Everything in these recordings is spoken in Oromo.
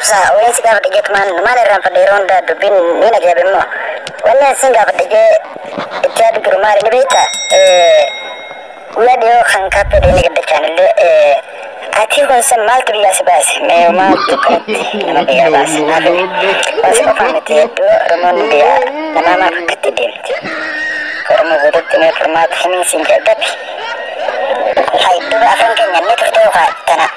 Obsa waliin si gaafadhe jettumaan maal irraanfadhe yeroo hundaa dubbiin ni na jaabe immoo. Wanni ani sin gaafadhe jee itti yaadu jiru maali ni beektaa? Guyyaa dhiyoo kan kaaffee deemee gaddachaan illee ati kun san maaltu biyyaa si baase? Mee maaltu kanatti nama biyyaa baase? Naaf himi. Baase qofaa miti hedduu Oromoon biyyaa namaa maaf akkatti deemti? Oromoo guututti mee furmaata himiin siin jedha dafi. Hay duba afaan keenya ni turte yookaan tana.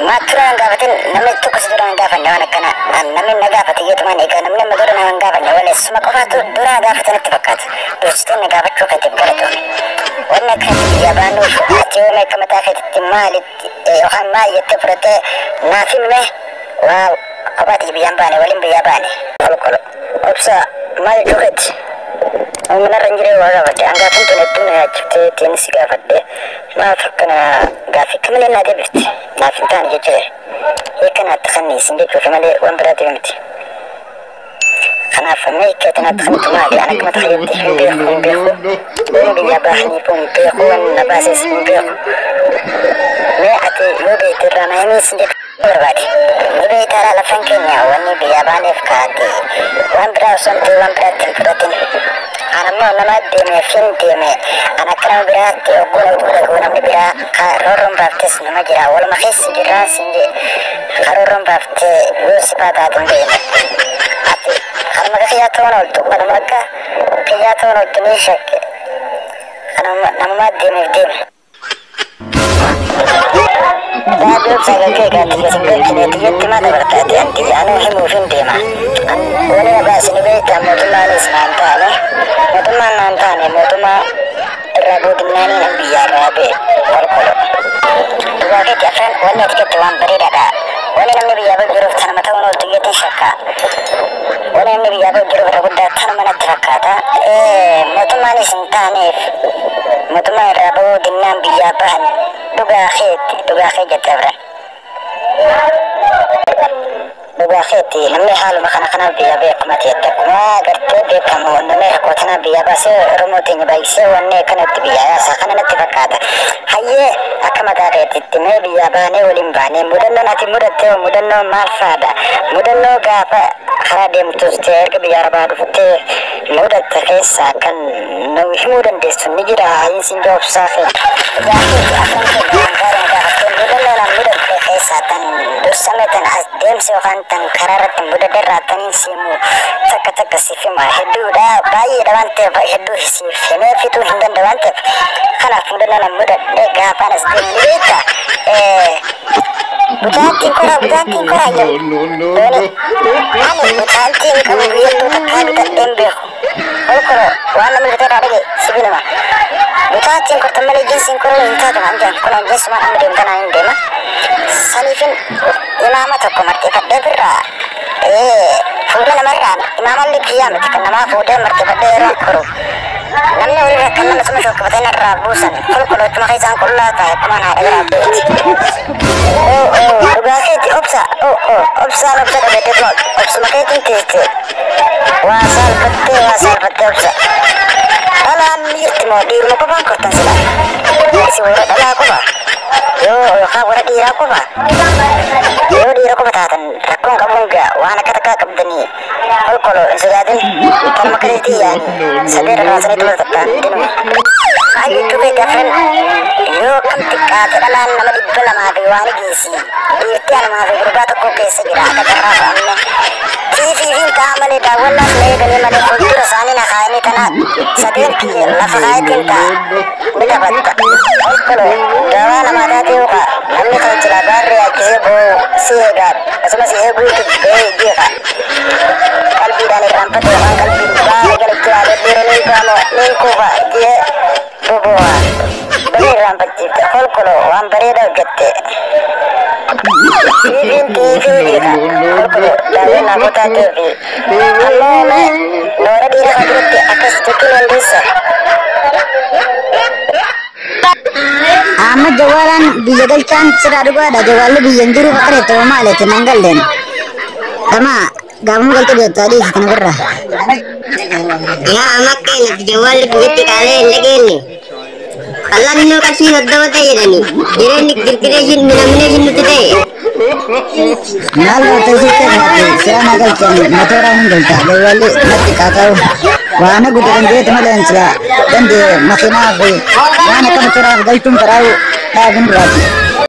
Maa tura hin gaafatin namni tokko si dura hin gaafanne waan akkana. Namni na gaafate yeetumaan egaa namni amma dura na hin gaafanne wala suma qofaatu dura gaafate natti fakkaata. Dursitee na gaafachuu keetiif galatoomi. Wanni akkanatti biyyaa baanuuf ati yoo akka mataa keetitti maalitti yookaan maal jettee fudhattee naaf himi waa kophaati biyyaan baane waliin biyyaa baane. Qolqolo. Obsa maal jechuu keeti? Manarra hin jiree waa gaafadhe. Hangaafin tun hedduu na yaachiftee ittiin si gaafadhe. Maaf akkana gaaffii akka malee naa deebifte. Naaf hin taane jechuudha. Hiika naatti kanniisin jechuufi malee waan biraatiif miti. Kanaaf mee hiika naatti kannitu maali? An akka mataa kiyyatti hin beeku hin beeku. Waan biyyaa baahaniif hin beeku waan na baases hin beeku. Mee ati yoo beekte irraa na himiisin jechuu barbaade. Ni beektaa lafan keenya wanni biyyaa baaneef kaate waan biraa osoo hin ta'in waan biraatti hin fudhatin. An ammoo nama deemeef hin deeme. An akka nama biraatti ogguun oduu dhaga'u namni biraa ka roorroon baaftes nama jira. Waluma keessa jirraa siin jee ka roorroon baaftee yoo si baataatu hin beekne. Ati kanuma akka kiyyaa ta'uun ooltu kanuma akka kiyyaa ta'uun ooltu ni shakke. Kanuma namumaa deemeef deeme. Raadiyoo sagaltee egaa tiyya sin galchine tiyyatti maa dabarta ati an tiyya anuu himuuf hin deema. Wani na baase ni beektaa mootummaanis naan taane mootummaan naan taane mootummaa irraa boodinnaanii nan biyyaa irraa ba'e qolqolo. Dhugaa keetti afran wanni ati jette waan bareedaadha. Wanni namni biyyaa ba'u jiruuf tanuma ta'uun ooltu jettiin shakka. Wanni namni biyyaa ba'u jiruuf irra guddaa tanuma natti fakkaata. Mootummaanis hin taaneef mootummaa irraa ba'uu dinnaan biyyaa bahan dhugaa keetti dhugaa kee jette afran. Dhugaa keetti namni haaluma kana kanaaf biyya ba'e akkuma ta'etti akkuma gartee beekamu namni rakkoo tanaaf biyya baasee Oromoo teenya baay'isee wanni akkanatti biyya yaasa kana natti fakkaata. Hayyee akka mataa keetitti mee biyyaa baanee waliin baanee mudannoon ati mudatte hoo mudannoo maal fa'aadha? Mudannoo gaafa karaa deemtus ta'e erga biyya arabaa dhuftee mudatte keessaa kan nu himuu dandeessu ni jira hayiin joobsaa kee. Dhugaa keetti afaan keenya waan gaarii gaafattee mudannoo naan mudatte keessaa tan dursame tan as deemsa yookaan tan karaa irratti mudadhe irraa taniin siimu takka takka siif hima hedduudha baay'eedha waan ta'eef hedduu siif himee fixuu hin danda'u waan ta'eef kanaaf mudannoo naan mudadhe gaafaan as deemu ni beekta. Butaantiin koraa butaantiin koraa jedhu. Dooni ani butaantiin qabu biyyattuu takkaa bitadhee hin beeku. Kolkoloo waan namni bitee dhage sibiiluma. Butaantiin kortan malee jinsiin koruu hin taatu naan jedhan kun jinsumaan amma deemu kanaan hin deema. Saniifin imaama tokko marxifadhee birraa fuudhee namarraan imaamalli kiyyaa miti kan namaa fuudhee marxifadhee yeroo koru. Namni walirra kan nama suma shokkifatee narraa buusan kolkoloottuma keessaan qullaa taa'e akkumaan haadha biraa bu'eeti. Dhugaa keeti obsa obsaan obsa dhabeetee obsuma keetiin teesse waa saalfattee waa saalfattee obsa. Dhalaan ni jirti moo dhiiruma qofaan kortan sila? Isin warra dhalaa qofa yoo yookaan warra dhiiraa qofa yoo dhiira qofa taatan rakkoon qabuun gaa waan akka takkaa qabdanii kolkoloo hin sodaatin kanuma keetii yaani sadee irraa sadee tola takkaan dinuma. Maal jechuu keeti afran yoo akkam xiqqaate dhalaan nama 200 fi waan geessi dhiirti anumaa fi gurbaa tokko keessa jira akka carraa fe'amne. Tiifiifiin ta'a malee daawwannaaf na eeganii malee fuuldura isaanii na kaa'anii tana sadeen kiyya lafa kaayetiin ta'a ni taphatta. Kolkoloo dawaa namaa taatee yookaan namni kan jira baarree yaachisee boo'u si eegaa osuma si eeguutu ba'ee jeeqa. Qalbiidhaan irraanfate yookaan qalbiin baara galatti yaadee dhiira ni baamoo ni kuufa jee bobo'a. Baga irraanfachiifte kolkoloo waan bareedaa hojjette. Tiifiin tiifii jeeqa. Kolkoloo daawwannaa kootaa ta'ee fi ammoo mee noora dhiira kan jirutti akkas jechuu dandeessa. Amma jawaalaan biyya galchaan sirraa dhugaadha. Jawaalli biyya hin jiru bakka itti maaleetti nan galleen. Kama gaafuma galtee beektaa dhiisi kana birra. Yaa amma akka nuti jawwaalli biyyatti qaalee hin dhageenye. Qal'aannoo qarshii 30 ta'e jedhani. Jireenyi girgireeshin minamineeshin nutti ta'e. Maal gootee sitti haati sira na galchan motoraan hin galta jawwaalli natti qaaqa'u. Waan guutuu dandeetu malee sila dandee makiinaa fi waan akka motoraaf galchuun faraa'u dhaabin duraati.